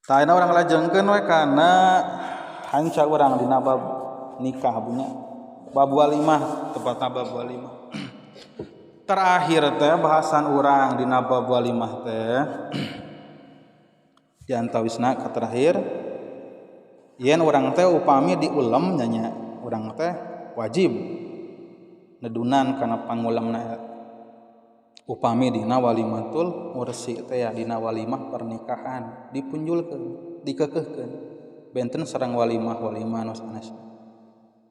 Tah ayeuna urang lajengkeun we kana hanca urang dina bab nikah bunya. Bab walimah, tepatna bab walimah. Terakhir teh bahasan urang dina bab walimah teh di antawisna ka terakhir yen urang teh upami diulem nya urang teh wajib nedunan kana pangulemna upami dina walimatul ursi teh ya dina walimah pernikahan dipunjulkeun dikekeuhkeun benten sareng walimah-walimah nu sanes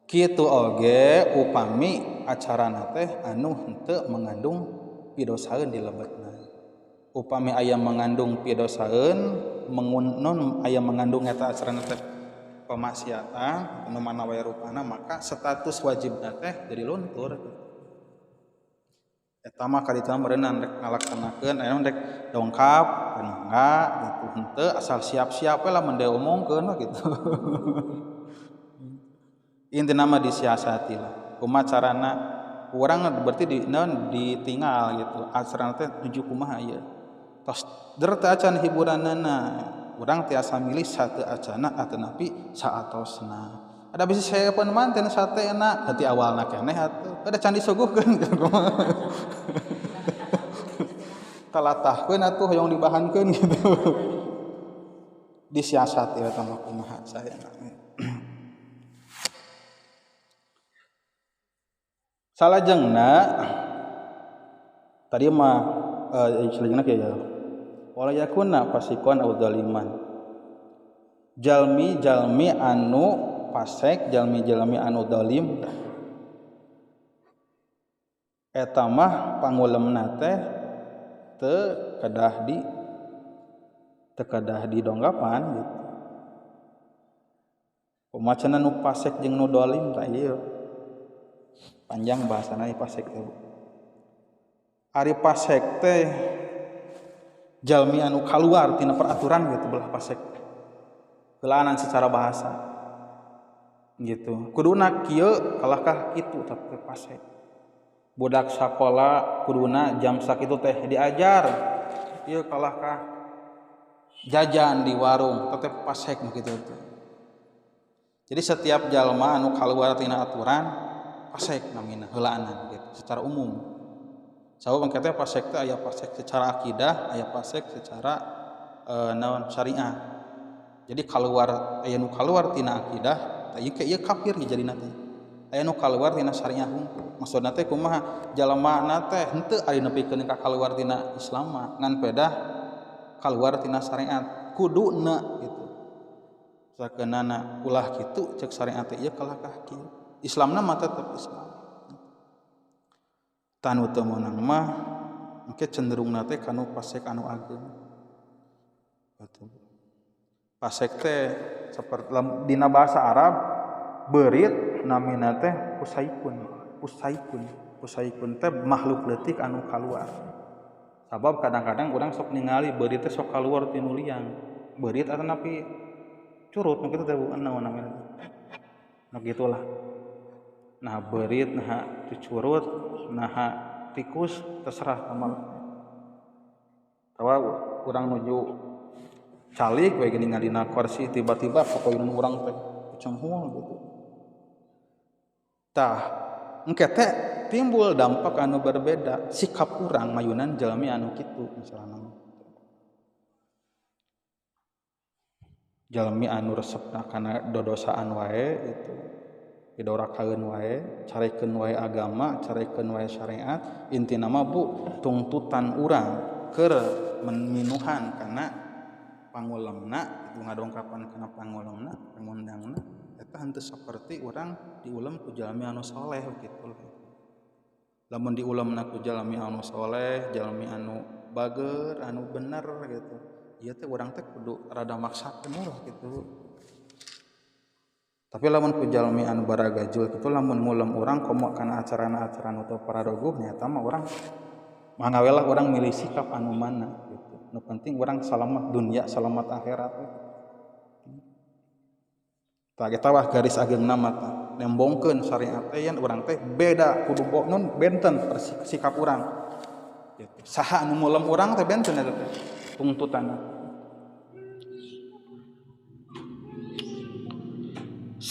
kitu oge upami acarana teh anu henteu mengandung pidosaeun di lebetna upami aya mengandung pidosaeun mengun aya mengandung eta acarana teh pemaksiatan anu mana wae rupana maka status wajibna teh jadi luntur. Eta mah kadituna meureunna rek ngalaksanakeun aya rek dongkap mangga gitu henteu asal siap-siap we lamun diomongkeun mah gitu. Intina mah disiasati lah. Kumaha carana urang berarti di naon ditinggal gitu. Acarana teh nuju kumaha ieu. Tos der teh acan hiburanana. Urang tiasa milih satu acana atanapi saatosna. Ada bisa saya pun manten sate enak hati awalna keneh atuh ada can disuguhkeun talatahkeun atuh hoyong dibahankeun gitu disiasati eta mah kumaha saya. Salajengna tadi mah salajengna kieu ya wala yakuna fasikon au dzaliman jalmi-jalmi anu pasek jalmi-jalmi anu zalim eta mah pangulemna teh teu kedah didonggapan gitu. Kumaha cenah nu pasek jeung nu zalim tah ieu panjang bahasana ieu pasek teh. Ari pasek teh jalmi anu kaluar tina peraturan gitu belah pasek. Heulaanan secara bahasa gitu kuduna kieu kalahkah kitu tapi pasek budak sakola kuduna jam sakitu teh diajar ieu kalahkah jajan di warung tetep pasek nu kitu teh. Jadi setiap jalma anu kaluar tina aturan pasek namina heulaanan gitu secara umum. Sabab engke teh pasek teh aya pasek secara akidah aya pasek secara naon syariah. Jadi kaluar aya nu kaluar tina akidah ieu ieu kafir jadina teh. Aya nu kaluar tina syariah hungkul. Maksudna teh kumaha jalmana teh henteu ari nepikeun ka kaluar tina Islam mah ngan pedah kaluar tina syariat kuduna gitu. Sakeunana ulah kitu cek syariat teh ieu kalahkah kieu. Islamna mah tetep Islam. Tanu teu meunang mah engke cenderungna teh kanu pasek anu ageung. Gitu. Pasek teh seperti dina bahasa Arab beurit namina teh pusaikun, pusaikun, pusaikun teh makhluk leutik anu kaluar. Sabab kadang-kadang urang sok ningali beurit teh sok kaluar ti nu liang. Beurit atanapi curut nu kitu teh naon namina. Nah gitulah. Nah beurit nah curut nah tikus terserah amal. Tawa urang nuju calik we geuning dina kursi tiba-tiba pokoyun urang teh cenghuang gitu. Tah engke teh timbul dampak anu berbeda sikap urang mayunan jalmi anu kitu misalna. Jalmi anu resepna kana dodosaan wae gitu. Didorakaeun wae, carekeun wae agama, carekeun wae syariat, intina mah bu tungtutan urang keur minuhan kana pangulemna itu ngadongkapan kana pangulemna pangundangna eta henteu saperti urang diulem ku jalmi anu saleh kitu. Lamun diulemna ku jalmi anu saleh, jalmi anu bager, anu bener gitu. Ieu teh urang teh kudu rada maksakeun lah gitu. Tapi lamun ku jalmi anu baragajul kitu lamun ngulem urang komo kana acarana-acara nu teu paradoguh nya eta mah urang mangga we lah urang milih sikap anu mana gitu. Nu penting urang salamat dunia, salamat akhirat. Tah eta wah garis ageungna mah tah nembongkeun syariat teh yen urang teh beda kudu nun benten sikap urang. Gitu. Saha anu mulem urang teh benten eta teh tungtutanna.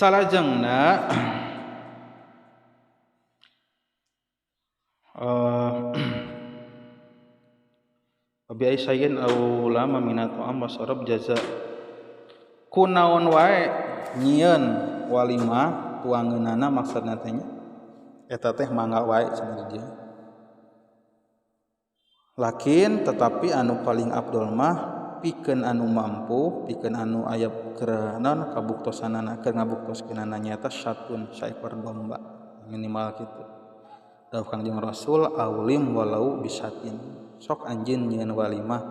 Salajengna bi aisayin au lama minatu amma sarab jaza kunaon wae nyieun walimah tuangeunana maksudna teh nya eta teh mangga wae cenah dia. Lakin tetapi anu paling abdol mah pikeun anu mampu, pikeun anu aya keur naon kabuktosanana, keur ngabuktoskeunana nyaeta satun saekor domba minimal kitu. Dawuh Kangjeng Rasul aulim walau bisatin. Sok anjeun nyieun walimah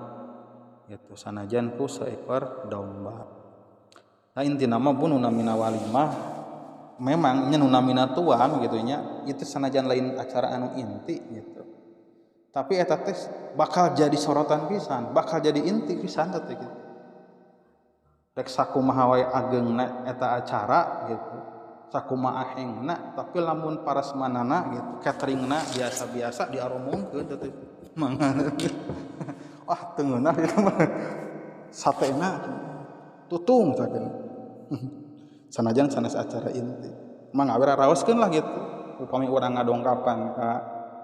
gitu sanajan ku seekor domba. Nah intina mah pun namina walimah memang nya nu namina tuang gitu nya itu sanajan lain acara anu inti gitu. Tapi eta teh bakal jadi sorotan pisan, bakal jadi inti pisan teh gitu. Rek sakumaha wae ageungna eta acara gitu. Sakumaha ahengna tapi lamun parasmanana gitu, cateringna biasa-biasa diaromongkeun teh. Mangan. Wah, teu ngeunah ieu mah. Satena tutung sakeun. Sanajan sanes acara inti. Mangga we raraoskeun lah gitu. Upami urang ngadongkapan ka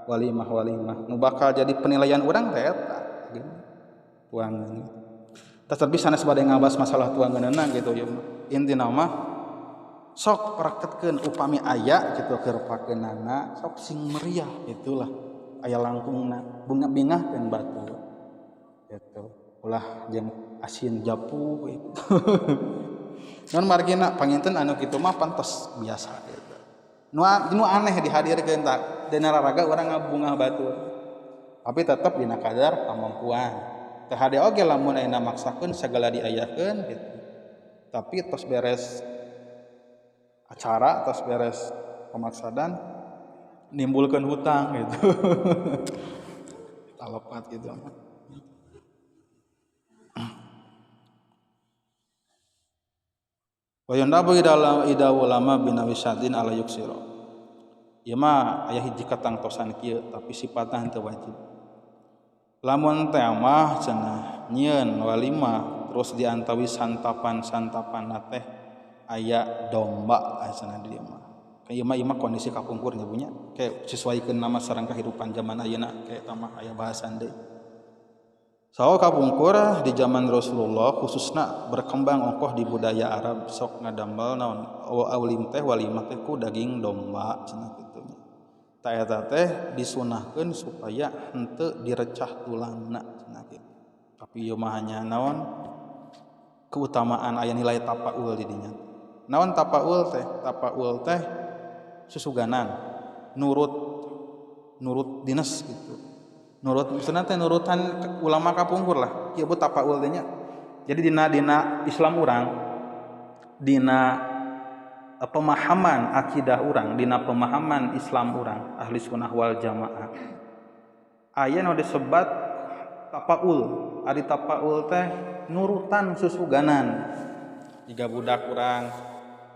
walimah-walimah nu bakal jadi penilaian urang teh eta gitu. Tuangan. Tetapi sanes bade ngabas masalah tuangeunana gitu ya. Intina mah sok praktekkeun upami aya gitu keur pakeunana sok sing meriah itulah aya langkungna bunga bingahkeun batur gitu. Ulah jeung asin japu gitu. Non margina panginten anu kitu mah pantes biasa gitu. Nu aneh dihadirkeun tak dina raraga urang ngabungah batur. Tapi tetep dina kadar kemampuan. Teu hade oge lamun ayeuna maksakeun sagala diayakeun gitu. Tapi tos beres acara, tos beres pemaksadan nimbulkeun hutang gitu. Talopat gitu. Wa yandabu ida ulama binawisadin ala yuksiro. Ieu mah aya hiji katangtosan kieu tapi sifatna henteu wajib. Lamun teh mah cenah nyieun walimah terus diantawi santapan-santapanna teh aya domba cenah di dieu mah. Ieu mah kondisi kapungkur nya punya kayak sesuaikeun nama sareng kehidupan zaman ayeuna kayak eta mah aya bahasan deui. Sawo kapungkur di zaman Rasulullah khususna berkembang ongkoh di budaya Arab sok ngadamel naon aulim teh walimah teh ku daging domba cenah kitu nya. Ta eta teh disunahkeun supaya henteu direcah tulangna cenah kitu. Tapi ieu mah hanya naon keutamaan aya nilai tapaul di dinya. Naon tapaul teh? Tapaul teh susuganan, nurut dinas gitu. Nurut maksudna teh nurutan ulama kapungkur lah. Kieu bu tapaul teh nya. Jadi dina Islam urang, dina pemahaman akidah urang, dina pemahaman Islam urang, ahli sunnah wal jamaah. Aya nu disebat tapaul. Ari tapaul teh nurutan susuganan. Jiga budak urang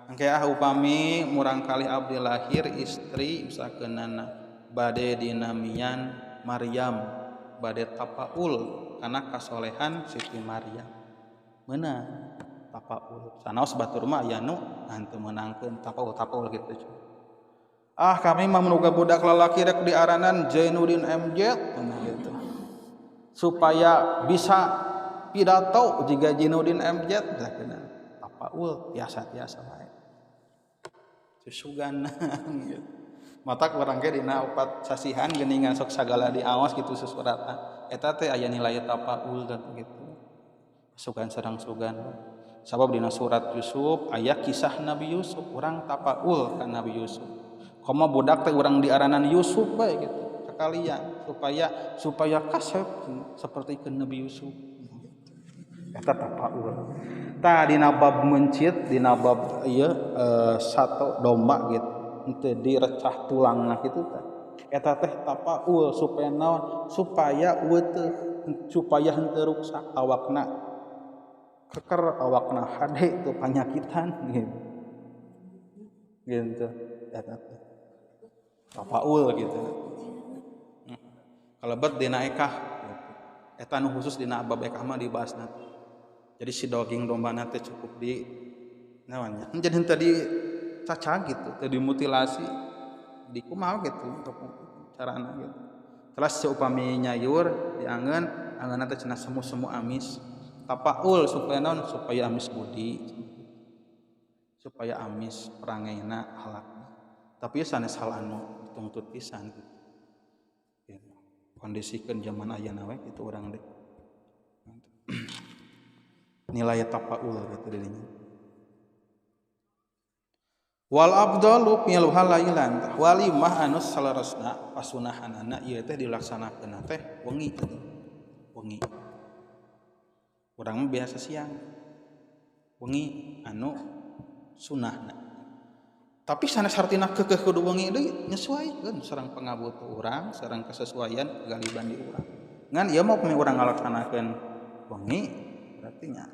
engke ah upami murang kali abdi lahir istri misalkeunana bade dinamian Maryam bade tapaul karena kasolehan Siti Maryam meunang tapaul sanaos batur mah aya nu henteu meunangkeun tapaul gitu. Ah kami mah menuga budak lalaki rek diaranan Jainuddin MZ gitu supaya bisa pidato jiga Jainuddin MZ misalkeun tapaul biasa-biasa wae susuganan gitu. Matak urang ge dina opat sasihan geuningan sok sagala diaos gitu susuratan eta teh aya nilai tapaul gitu. Sugan sareng sugan. Sabab dina surat Yusuf aya kisah Nabi Yusuf, urang tapaul ka Nabi Yusuf. Komo budak teh urang diaranan Yusuf bae gitu. Sekalian supaya kasep seperti ke Nabi Yusuf. Eta tapaul. Tah dina bab mencit, dina bab ieu satu domba gitu. Henteu direcah tulangna kitu teh. Eta teh tapaul supaya naon? Supaya weuteut, supaya henteu ruksak awakna. Keker awakna hade teu panyakitan gitu. Gitu eta teh. Tapaul gitu. Kalebet dina ekah gitu. Eta nu khusus dina bab ekah mah dibahasna. Jadi si daging dombana teh cukup di naonnya. Jadi henteu di dicacag gitu, teu dimutilasi, dikumaha gitu carana gitu. Terus seupami nyayur diangeun, angeunna teh cenah semu-semu amis. Tapaul supaya naon? Supaya amis budi. Supaya amis perangaina akhlakna. Tapi sanes hal anu dituntut pisan gitu. Kondisikeun zaman ayeuna we kitu urang deh. Nilai tapaul gitu dirinya. Wal afdalu miluha lailan walimah anu saleresna pasunahanana ieu teh dilaksanakeun teh wengi gitu. Wengi. Urang mah biasa siang. Wengi anu sunahna. Tapi sanes hartina keukeuh kudu wengi deui nyesuaikeun sareng pangabutuh urang, sareng kesesuaian galiban di urang. Ngan ieu mah upami urang ngalaksanakeun wengi berarti nya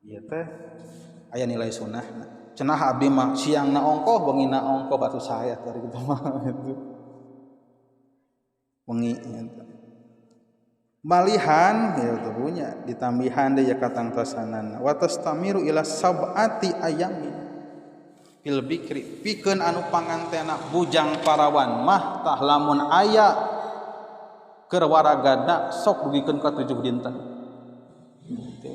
ieu teh aya nilai sunahna. Cenah abdi mah siangna ongkoh wengina ongkoh batu saya dari gitu mah gitu. Wengi gitu. Malihan ya teu punya ditambihan deui ya katangtosanana wa tastamiru ila sab'ati ayamin fil bikri pikeun anu pangantena bujang parawan mah tah lamun aya keur waragadna sok dugikeun ka 7 dinten gitu.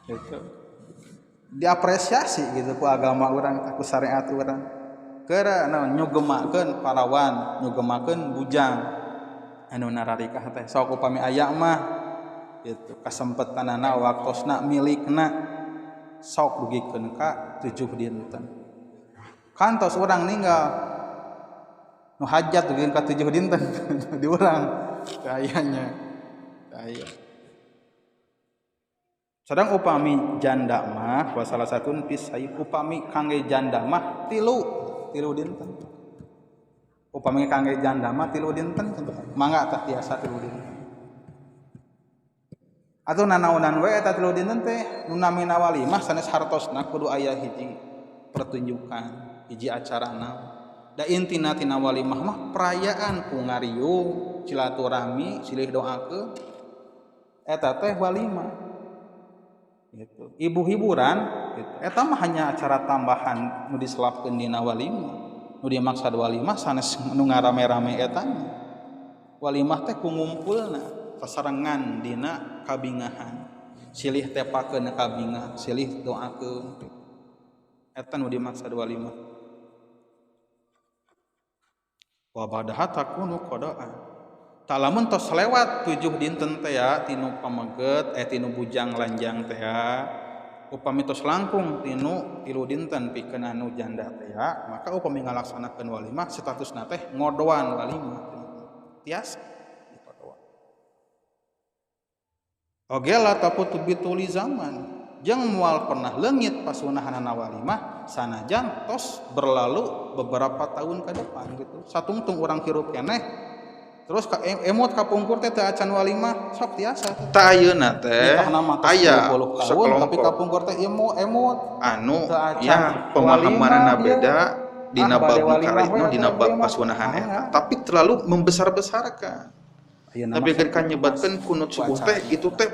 Gitu. Diapresiasi gitu ku agama urang ku syariat urang keur naon nyugemakeun parawan nyugemakeun bujang anu nararikah teh sok upami aya mah gitu kasempetanana waktosna milikna sok dugikeun ka 7 dinten kantos urang ninggal nu hajat dugikeun ka 7 dinten di urang kayanya aya. Sedang upami janda mah wa salah satun pisai upami kangge janda mah tilu dinten. Upami kangge janda mah tilu dinten mangga tah tiasa tilu dinten. Atau nanaonan we eta tilu dinten teh nu namina walimah sanes hartosna kudu aya hiji pertunjukan, hiji acara naon. Da intina tina walimah mah perayaan ku ngariung, silaturahmi, silih doakeun. Eta teh walimah. Gitu. Ibu hiburan gitu. Eta mah hanya acara tambahan nu diselapkeun dina walimah. Nu dimaksad walimah sanes nu ngarame-rame eta. Walimah teh ku ngumpulna sasarengan dina kabingahan. Silih tepakeun kabingah, silih doakeun. Eta nu dimaksad walimah. Wa badaha takunu qada'an. Talamun tos lewat 7 dinten teh ya tinu pameget tinu bujang lanjang teh ya upami tos langkung tinu 3 dinten pikeun anu janda teh ya maka upami ngalaksanakeun walimah statusna teh ngodoan walimah tiasa dikodoan oge la taputu bituli zaman jeung moal pernah leungit pasunahanana walimah sanajan tos berlalu beberapa tahun ke depan gitu satungtung urang hirup keneh terus ka emot kapungkur teh teu acan walimah sok tiasa tah ayeuna teh aya 20 tahun tapi kapungkur teh emot anu ya pemahamanana beda dina bab nu dina bab pasunahan eta tapi terlalu membesar-besarkan tapi keur nyebatkeun kunut subuh teh itu teh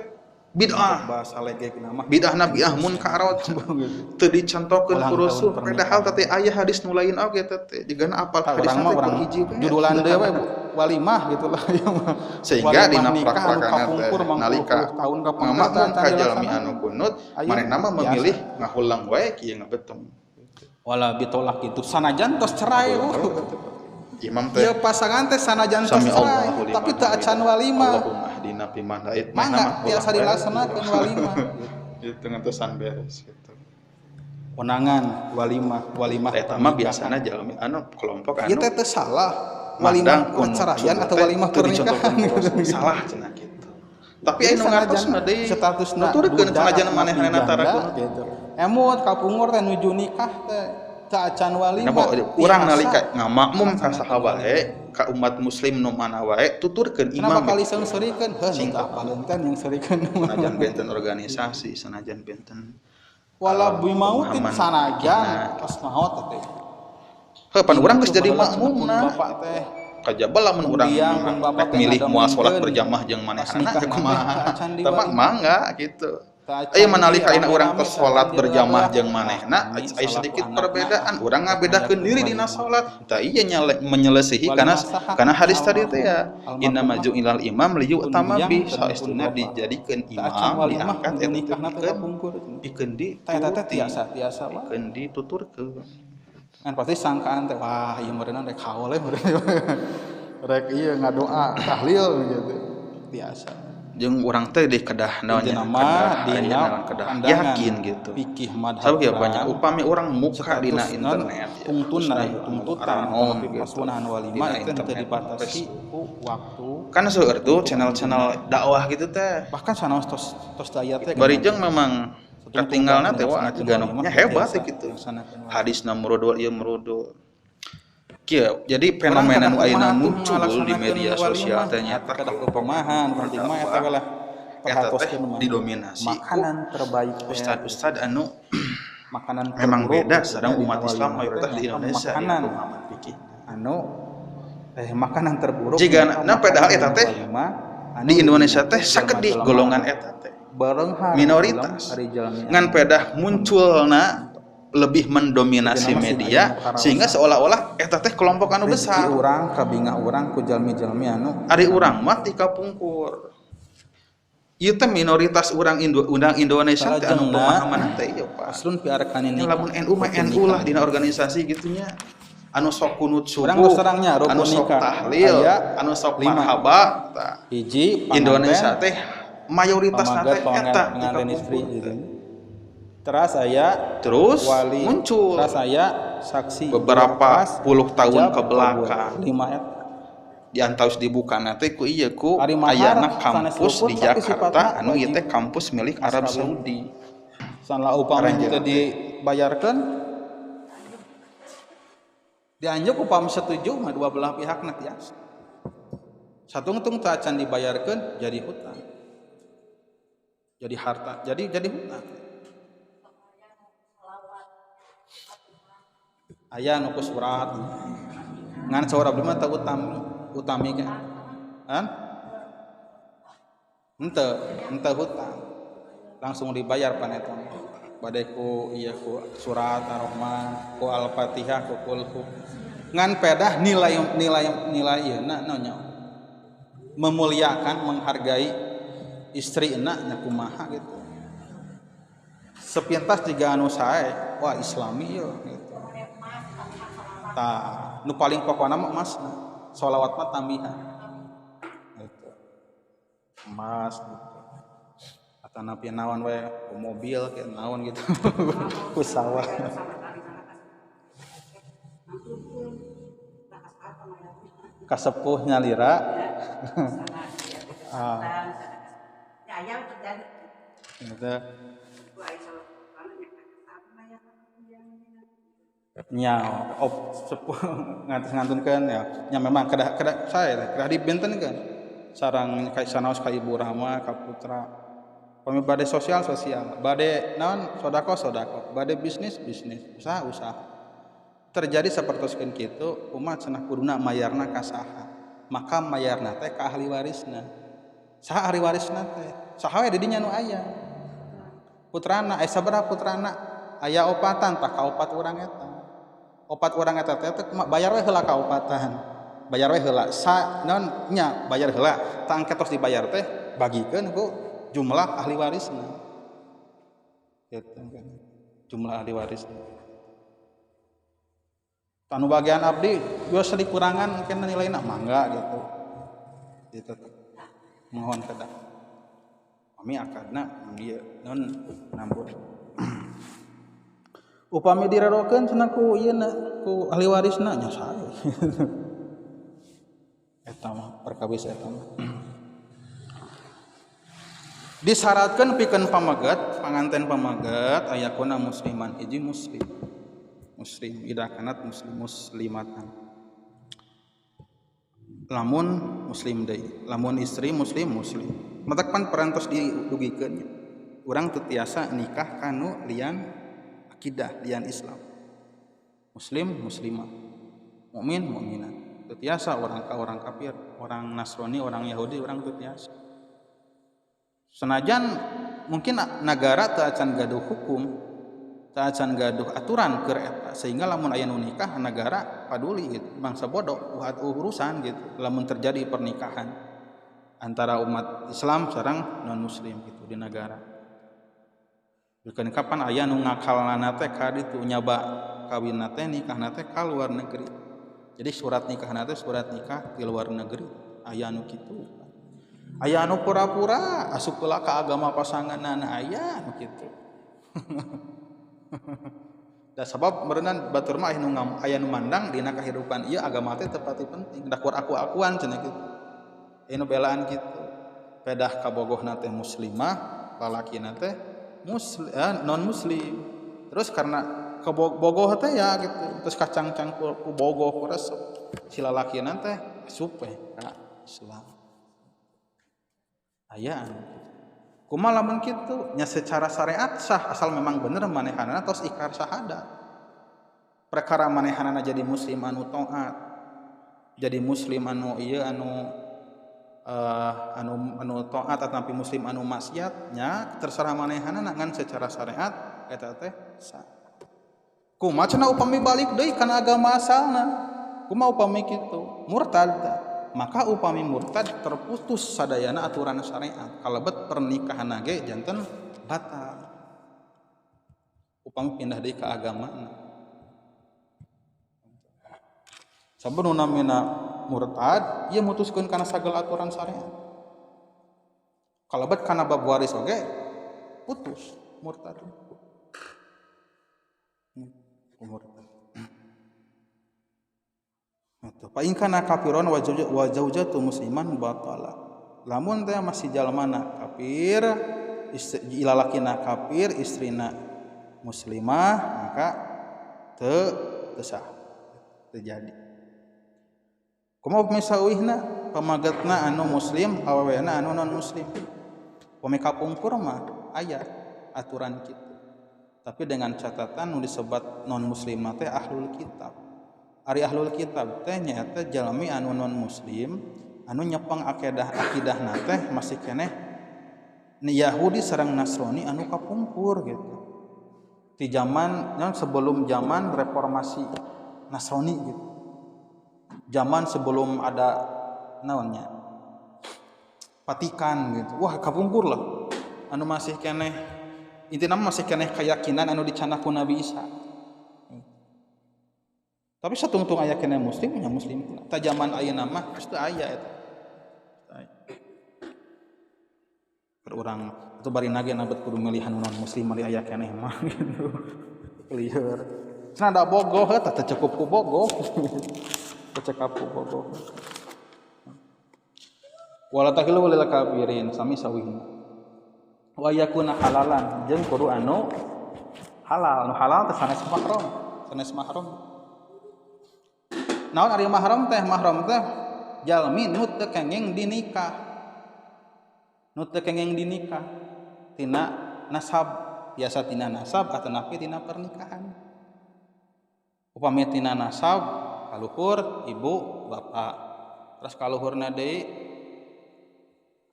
bid'ah bahasa legegna mah bid'ahna bi'ah munkarat teu dicontohkeun ku Rasul padahal teh aya hadis nu lain oge teh jigana apal hadis teh urang hiji judulan deui we walimah gitu lah ya mah sehingga dina prak-prakana teh nalika ngamakmum ka jalmi anu kunut manehna mah memilih ngahulang wae kieu ngabetem wala bitolak gitu sanajan tos cerai imam teh ieu pasangan teh sanajan tos cerai tapi teu acan walimah Allahumma hdina fiman hadait mangga tiasa dilaksanakeun walimah itu ngantosan beres gitu konangan walimah walimah eta mah biasana jalmi anu kelompok anu ieu teh teu salah walimah perceraian atau walimah pernikahan salah cenah kitu tapi anu ngartosna deui statusna nuturkeun sanajan manehna tara gitu emut kapungkur teh nuju nikah teh teu acan walimah urang nalika ngamakmum ka saha wae ka umat muslim nu mana wae tuturkeun imam kenapa kali seungseurikeun heuh teu apaleun teh nyungseurikeun sanajan benten organisasi sanajan benten wala bimautin sanajan tos maot teh heuh pan urang geus jadi makmumna bapak teh kajaba lamun urang milih moal salat berjamaah jeung manehna kumaha tah mangga gitu. Aya manalika ayeuna urang tos salat berjamaah jeung manehna, aya sedikit perbedaan, urang ngabedakeun diri dina salat. Tah ieu menyelesihi karena hadis tadi teh ya, innama ju'ilal imam liyu'tama bih, saestuna dijadikeun imam diangkat eta teh pikeun dituruti, pikeun dituturkeun. Kan pasti sangkaan teh wah ieu meureunna rek haul we rek ieu ngadoa tahlil gitu. Biasa. Jeung urang teh di kedah naon nya dina kedah yakin gitu. Fikih madhab sabab ya banyak upami urang muka dina internet tungtunan tuntutan pasunahan walimah itu teu dibatasi ku waktu. Kan seueur tuh channel-channel dakwah gitu teh. Bahkan sanaos tos tos aya teh. Bari jeung memang katinggalna teh wah nya hebat gitu. Hadisna merudul ieu merudul. Kieu, jadi fenomena nu ayeuna muncul di media sosial teh nyata kedah pemahan penting mah eta lah perhatoskeun didominasi makanan terbaik ustad-ustad anu makanan memang beda sareng umat Islam mayoritas di Indonesia makanan pemahaman fikih anu makanan terburuk jigana na padahal eta teh di Indonesia teh sakedih golongan eta teh minoritas ngan pedah munculna lebih mendominasi media sehingga seolah-olah eta teh kelompok anu besar. Urang kabingah urang ku jalmi-jalmi anu ari urang mah ti kapungkur. Ieu teh minoritas urang undang Indonesia teh anu pemahaman teh ieu Pak. Aslun fi arkanin nikah. Lamun NU mah NU lah dina organisasi gitunya. Anu sok kunut subuh, anu sok tahlil, anu sok marhaba tah. Hiji Indonesia teh mayoritas teh eta pengantin istri gitu. Teras aya terus wali, muncul teras aya saksi beberapa puluh tahun ke belakang lima eta di antaus dibuka nanti ku ieu ku ayana kampus di Jakarta anu ieu teh kampus milik Arab Saudi. Sanlah upami teu dibayarkeun dianjuk upami setuju mah dua belah pihakna tiasa. Satungtung teu acan dibayarkeun jadi hutang. Jadi harta, jadi hutang. Aya nu ku surat ngan saur abdi mah teu utami utami kan han henteu hutang langsung dibayar pan eta bade ku ieu ku surat Ar-Rahman ku Al-Fatihah ku kulhu ngan pedah nilai nilai nilai ieu na nya memuliakan menghargai istri na nya kumaha gitu sepintas jiga anu sae wah islami ieu gitu. Tah, nu paling pokona mah emas, sholawat mah tambihan. Gitu. Emas gitu. Atanapi naon we, mobil kayak naon gitu. Ku sawah. Kasepuh nyalira. Ah. Gitu. Nya op sepuh ngantos-ngantunkeun ya. Nya memang kedah kedah saya kedah dibentenkeun sareng ka sanaos ka Ibu Rahma ka putra. Pami bade sosial sosial, bade naon sedekah sedekah, bade bisnis bisnis, usaha usaha. Terjadi sapertoskeun kitu umat cenah kuduna mayarna ka saha. Maka mayarna teh ka ahli warisna. Saha ahli warisna teh? Saha we di dinya nu aya. Putrana, aya sabaraha putrana? Aya opatan tah ka opat urang eta. Opat urang eta teh bayar we heula ka opatan. Bayar we heula. Sa naon nya bayar heula. Tah engke tos dibayar teh bagikeun ku jumlah ahli warisna. Gitu kan. Jumlah ahli warisna. Tanu bagian abdi geus dikurangan mungkin nilaina mangga gitu. Gitu. Mohon kedah. Kami akadna dieu naon nambut. Upami direrokeun cenah ku ieu na ku ahli warisna nya sae. Eta mah perkawis eta mah. Disyaratkeun pikeun pameget, panganten pameget ayakuna musliman hiji muslim. Muslim ida kanat muslim muslimatan. Lamun muslim deui, lamun istri muslim muslim. Matak pan parantos didugikeun nya. Urang teu tiasa nikah kanu lian akidah lian Islam. Muslim muslimah, mukmin mukminah. Teu tiasa orang ka orang kafir, orang Nasrani, orang Yahudi, orang teu tiasa. Senajan mungkin nagara teu acan gaduh hukum, teu acan gaduh aturan keur eta, sehingga lamun aya nu nikah nagara paduli gitu, bangsa bodoh urusan gitu lamun terjadi pernikahan antara umat Islam sareng non muslim gitu di nagara. Bukan kapan aya nu ngakalna teh ka ditu nyaba kawinna teh nikahna teh ka luar negeri. Jadi surat nikahna teh surat nikah di luar negeri aya nu kitu. Aya anu pura-pura asup heula ka agama pasanganna aya nu kitu. Da sabab meureunnan batur mah aya nu mandang dina kahirupan ieu agama teh teu pati penting, da kur aku-akuan cenah kitu. Aya nu belaan kitu. Pedah kabogohna teh muslimah, lalakina teh muslim, non muslim. Terus karena kabogoh teh ya gitu, terus kacang-cang ku bogoh ku resep si lalakina teh asup we ka Islam. Aya anu kumaha lamun kitu nya secara syariat sah asal memang bener manehanana tos ikrar syahadat. Perkara manehanana jadi muslim anu taat, jadi muslim anu ieu anu anu taat ataupun muslim anu maksiat nya terserah manehanana ngan secara syariat eta teh sah. Kumaha cenah upami balik deui kana agama asalna? Kumaha upami kitu? Murtad. Maka upami murtad terputus sadayana aturan syariat kalebet pernikahan ge janten batal upami pindah deui ka agamana. Sabab nu namina murtad ieu mutuskeun kana sagala aturan syariat kalebet kana bab waris oge putus murtad. Murtad. Fa in kana kafiron wa zaujatu musliman batala. Lamun teh masih jalmana kafir, lalakina kafir, istrina muslimah, maka teu sah, teu jadi. Kumaha upami sauihna pamagetna anu muslim, awewena anu non muslim. Upami kapungkur mah aya aturan kitu. Tapi dengan catatan nu disebat non muslimah teh ahlul kitab. Ari ahlul kitab teh nyaeta jalmi anu non muslim anu nyepeng akidahna teh masih keneh Yahudi sareng Nasrani anu kapungkur gitu. Di zaman yang sebelum zaman reformasi Nasrani gitu. Zaman sebelum ada naonnya Vatikan gitu. Wah kapungkur lah. Anu masih keneh intina masih keneh keyakinan anu dicandak ku Nabi Isa. Tapi satungtung aya keneh muslim nya muslim. Ta zaman ayeuna mah geus teu aya eta. Keur urang atuh bari nage nabet kudu milihan non muslim mali aya keneh mah gitu. Lieur. Cenah da bogoh eta teu cukup ku bogoh. Teu cekap ku bogoh. Wala tahilu lil kafirin sami sawihna. Wa yakuna halalan jeung kudu anu halal. Nu halal teh sanes mahram, sanes mahram. Naon ari mahram teh? Mahram teh jalmi nu teu kenging dinikah. Nu teu kenging dinikah tina nasab, biasa tina nasab atanapi tina pernikahan. Upami tina nasab kaluhur ibu bapak. Terus kaluhurna deui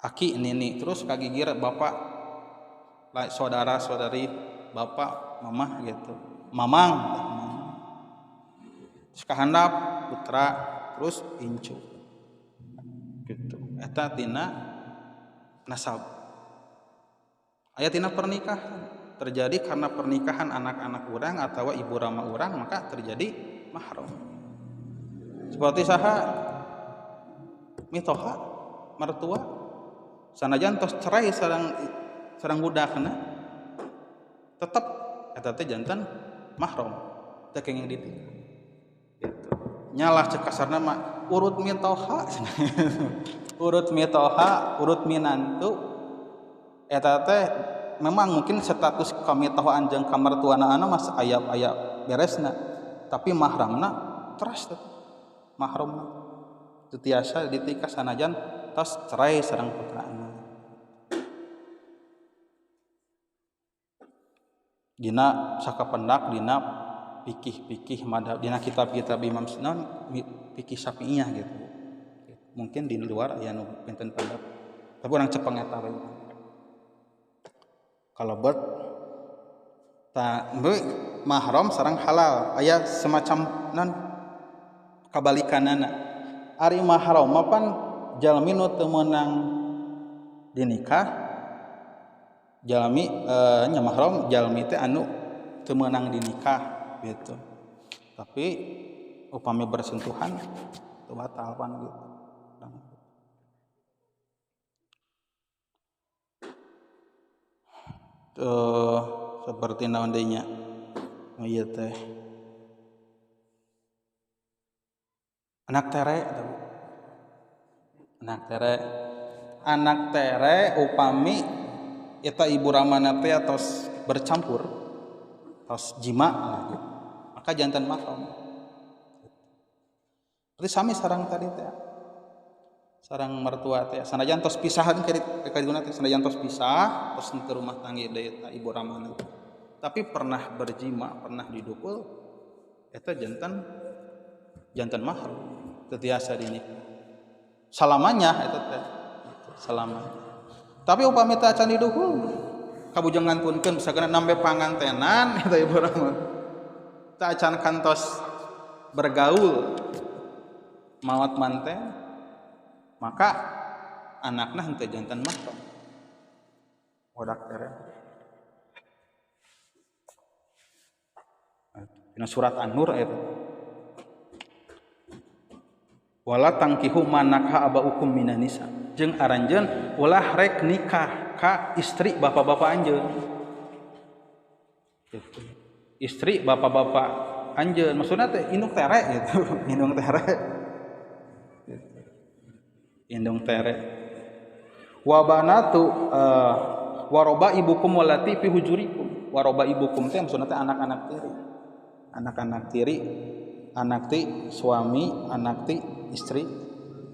aki nini, terus kagigir bapak saudara saudari bapak mamah gitu. Mamang. Terus kahandap putra terus incu gitu. Eta tina nasab. Aya tina pernikahan terjadi karena pernikahan anak-anak urang atau ibu rama urang maka terjadi mahram. Seperti saha mitoha mertua sanajan tos cerai sareng budakna tetep eta teh janten mahram teu kenging ditikah. Gitu. Nyalah cek kasarna mah urut mitoha urut mitoha urut minantu eta teh memang mungkin status kamitohaan jeung kamertuana masih aya-aya beresna tapi mahramna teras teh mahramna teu tiasa ditikah sanajan tos cerai sareng putrana. Dina sakapendak dina pikih-pikih madhab dina kitab-kitab Imam Sunan pikih Syafi'iyah gitu. Mungkin di luar aya nu benten pendapat. Tapi urang cepeng eta we. Kalebet ta mahram sareng halal aya semacam non kabalikanana. Ari mahram mah pan jalmi nu teu meunang dinikah jalmi nya mahram jalmi teh anu teu meunang dinikah gitu. Tapi upami bersentuhan teu batal pan gitu. Seperti naon deui nya ieu teh anak tere, anak tere, anak tere upami eta ibu ramana teh atos bercampur tos jima lah gitu. Maka jantan mahram. Berarti sami sarang tadi teh sarang mertua teh sanajan tos pisahan ka diguna teh sanajan tos pisah tos teu rumah tangga deui eta ibu ramana tapi pernah berjima pernah didukul eta jantan jantan mahram teu tiasa dinikah salamanya eta teh salamanya. Tapi upami teh acan didukul kabujeng ngantunkeun misalkan nambe pangantenan eta ibu ramana teh acan kantos bergaul mawat manten maka anakna henteu jantan mahram. Wadak tere. Dina surat An-Nur ayat wala tangkihu manakha abaukum minan nisa jeung aranjeun ulah rek nikah ka istri bapak-bapak anjeun. Gitu. Istri bapak-bapak anjeun maksudna teh indung tere gitu, indung tere. Indung tere wa banatu waroba ibukum walati fi hujurikum. Waroba ibukum teh maksudna teh anak-anak tiri, anak-anak tiri, anak ti suami, anak ti istri.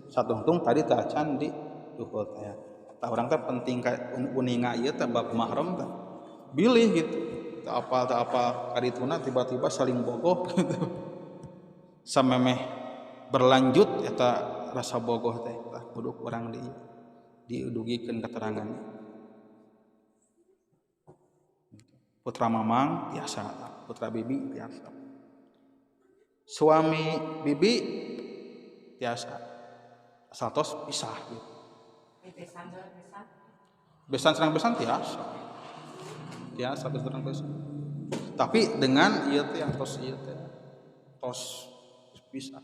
Satungtung tadi teh acan di duhul teh. Tah urang teh penting ka uninga ieu teh bab mahram teh bilih gitu. Teu apal karituna tiba-tiba saling bogoh gitu. Samemeh berlanjut eta rasa bogoh teh tah kudu kurang di diudugikeun keterangan. Putra mamang biasa, putra bibi biasa. Suami bibi biasa. Asal tos pisah gitu. Besan serang besan tiasa. Tiasa besan serang besan. Tapi dengan ieu teh yang tos ieu teh tos pisah.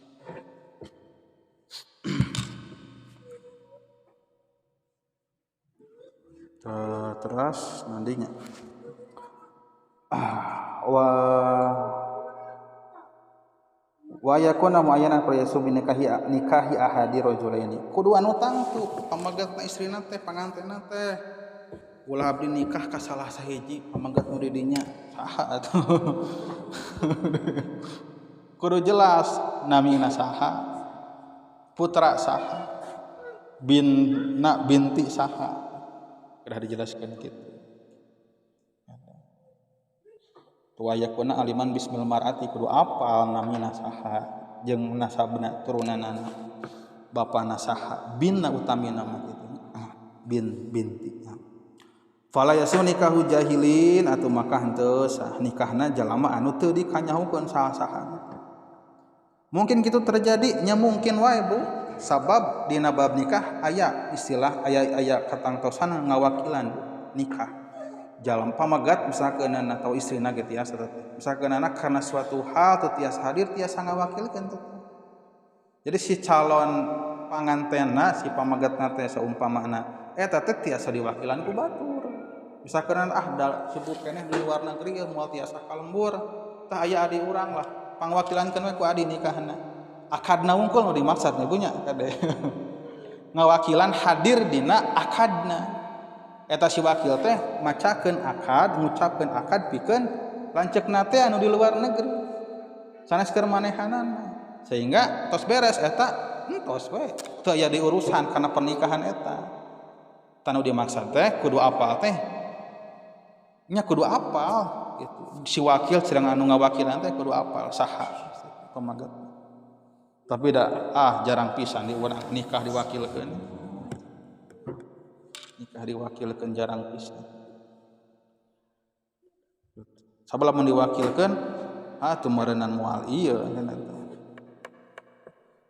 Terus nantinya wa yakuna muayyanan prayasu binikahi nikahi ahadi rajulaini kudu anu tangtu pamagatna istrina teh pangantena teh ulah abdi nikah ka salah sahiji pamagat nu di dinya saha atuh kudu jelas namina saha putra saha binna binti saha sudah dijelaskan gitu. Tuwayakuna aliman bismil mar'ati kudu apal namina saha jeung nasabna turunanana bapana saha binna utamina mah kitu bin binti. Fala yasu nikahu jahilin atuh maka henteu sah nikahna jalama anu teu dikanyahukeun saha-saha. Mungkin kitu terjadi nya mungkin wae Bu. Sabab dina bab nikah aya istilah aya aya katangtosan ngawakilan nikah jalan pamagat misalkeun atau istrina ge tiasa teh misalkeun anak karena suatu hal teu tiasa hadir tiasa ngawakilkeun teh. Jadi si calon pangantena si pamagatna teh saumpamana eta teh tiasa diwakilan ku batur. Misalkeun ah sibuk keneh di luar negeri moal tiasa ka lembur tah aya adi urang lah pangwakilankeun we ku adi nikahna. Akadna wungkul nu dimaksud nya punya kade ngawakilan hadir dina akadna eta si wakil teh macakeun akad ngucapkeun akad pikeun lanceukna teh anu di luar negeri sanes keur manehanana sehingga tos beres eta entos we teu aya diurusan kana pernikahan eta tanu dimaksud teh kudu apal teh nya kudu apal gitu si wakil sedang anu ngawakilan teh kudu apal saha pamagat. Tapi dah jarang pisan di urang nikah diwakilkeun. Nikah diwakilkeun jarang pisan. Sabab lamun diwakilkeun ah teu meureunnan moal ieu cenah teh.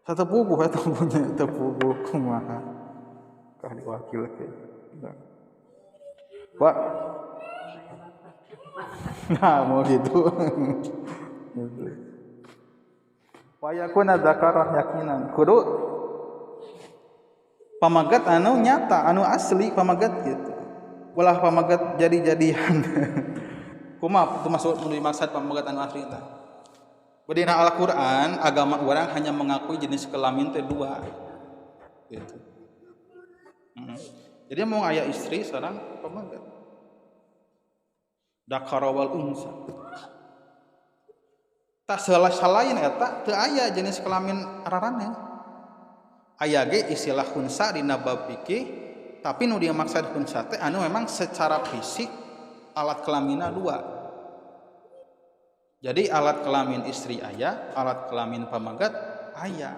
Satu puguh eta punya teu puguh kumaha kah diwakilkeun. Pak. Nah, mau gitu. Gitu. Wa yakuna dzakarah yakinan. Kudu pamagat anu nyata, anu asli pamagat gitu. Ulah pamagat jadi-jadian. Kumaha itu maksud dimaksud pamagat anu asli teh? Dina Al-Qur'an agama orang hanya mengakui jenis kelamin teh dua. Gitu. Jadi mau aya istri sareng pamagat. Dakara wal unsa. Tak salain eta teu aya jenis kelamin araraneh. Aya ge istilah khunsa dina bab fikih, tapi nu dimaksud khunsa teh anu memang secara fisik alat kelaminna dua. Jadi alat kelamin istri aya, alat kelamin pamagat aya.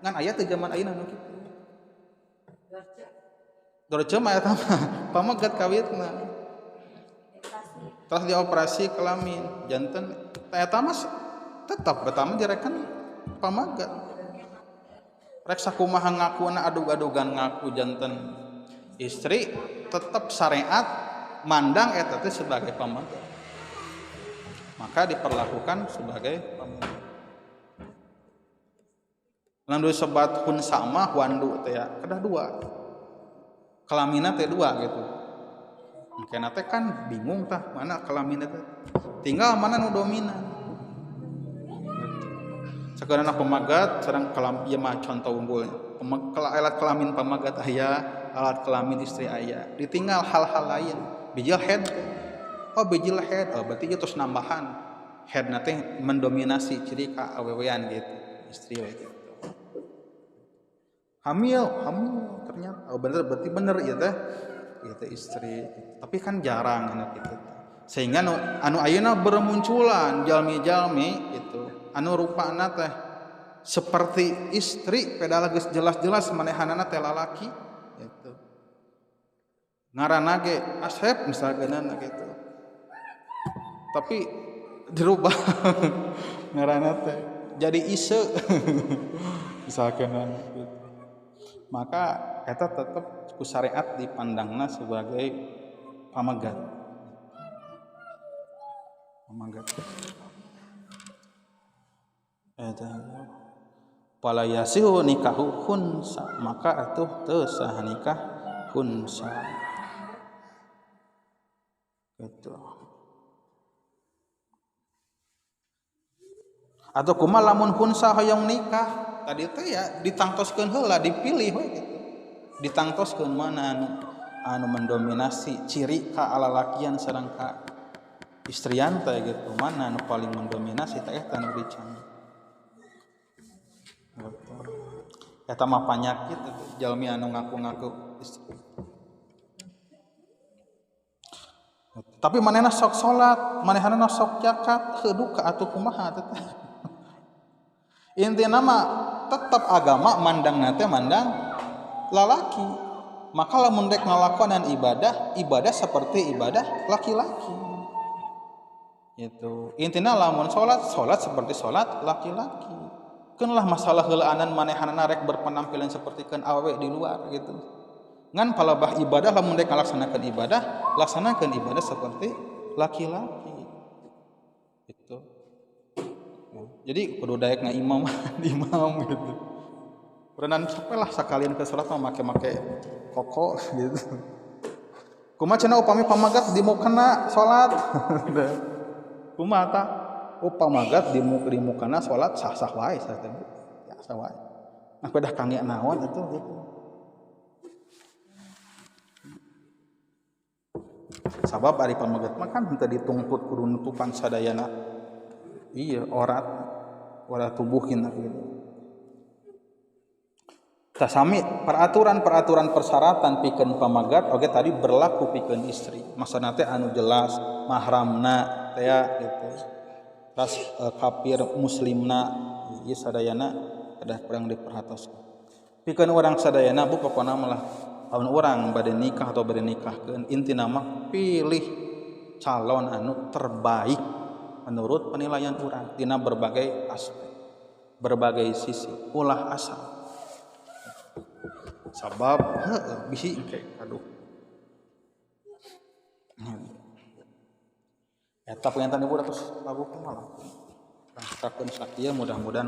Ngan aya teh zaman ayeuna nu kitu. Dorce mah eta mah pamagat kawitna. Terus dioperasi kelamin janten eta mah tetap betama direken pamagat. Rek sakumaha ngakuna adug-adugan ngaku janten istri tetap syariat mandang eta teh sebagai pamagat. Maka diperlakukan sebagai pamagat. Lamun disebat hunsa mah wandu teh ya kedah dua. Kelamina teh dua gitu. Mungkin teh kan bingung tah mana kelamina teh. Tinggal mana nu dominan. Sakeunana pamagat sareng kelam ieu mah contoh unggulnya. Alat kelamin pamagat aya, alat kelamin istri aya. Ditinggal hal-hal lain. Bijil head. Oh bijil head. Oh berarti ieu terus nambahan. Headna teh mendominasi ciri ka awewean gitu. Istri we gitu. Hamil, hamil ternyata. Oh bener berarti bener ieu teh. Ieu teh istri. Tapi kan jarang anu kitu. Sehingga anu ayeuna bermunculan jalmi-jalmi gitu. Anu rupana teh seperti istri padahal geus jelas-jelas manehanana teh lalaki gitu. Ngaranna ge Asep misalkeunana gitu. Tapi dirubah ngaranna teh jadi Ise misalkeunana gitu. Maka eta tetep ku syariat dipandangna sebagai pamagat. Pamagat. Eta fala yasihu nikahu khunsa, maka atuh teu sah nikah khunsa. Gitu. Atau kumaha lamun khunsa hoyong nikah, tadi teh ya ditangtoskeun heula, dipilih we gitu. Ditangtoskeun mana anu mendominasi ciri ka alalakian sareng ka istrian teh gitu, mana anu paling mendominasi teh eta anu dicari. Eta mah panyakit jalmi anu ngaku-ngaku istri. Tapi manehna sok salat, manehna sok zakat, heuh duka atuh kumaha teh. Intina mah tetap agama mandangna teh mandang lalaki. Maka lamun rek ngalakonan ibadah, ibadah seperti ibadah laki-laki. Gitu. Intina lamun salat, salat seperti salat laki-laki. Keunlah masalah heulaanan manehanana rek berpenampilan seperti keun awewe di luar gitu. Ngan palabah ibadah lamun rek ngalaksanakeun ibadah, laksanakeun ibadah seperti laki-laki. Gitu. Jadi kudu daek ngaimam imam gitu. Berenang sapelah sakalian ke salat mah make-make koko gitu. Kumaha cenah upami pamagat di mukena salat? Kumaha tah? Upamagat di mukana salat sah-sah wae sah teh. Biasa wae. Nah pedah kangge naon atuh gitu. Sabab ari pamagat mah kan henteu dituntut kudu nutupan sadayana. Iya, orat tubuh kita gitu. Tasami peraturan-peraturan persyaratan pikeun pamagat oge tadi berlaku pikeun istri. Maksudna teh anu jelas mahramna teh gitu. Ras kafir muslimna ieu sadayana kedah kurang diperhatoskeun. Pikeun urang sadayana bu pokona malah lamun urang bade nikah atau bade nikahkeun intina mah pilih calon anu terbaik. Menurut penilaian urang dina berbagai aspek, berbagai sisi, ulah asal. Sabab heueuh bisi engke aduh. Eta pengen ibu ratus lagu kumaha. Tangtakeun sakieu mudah-mudahan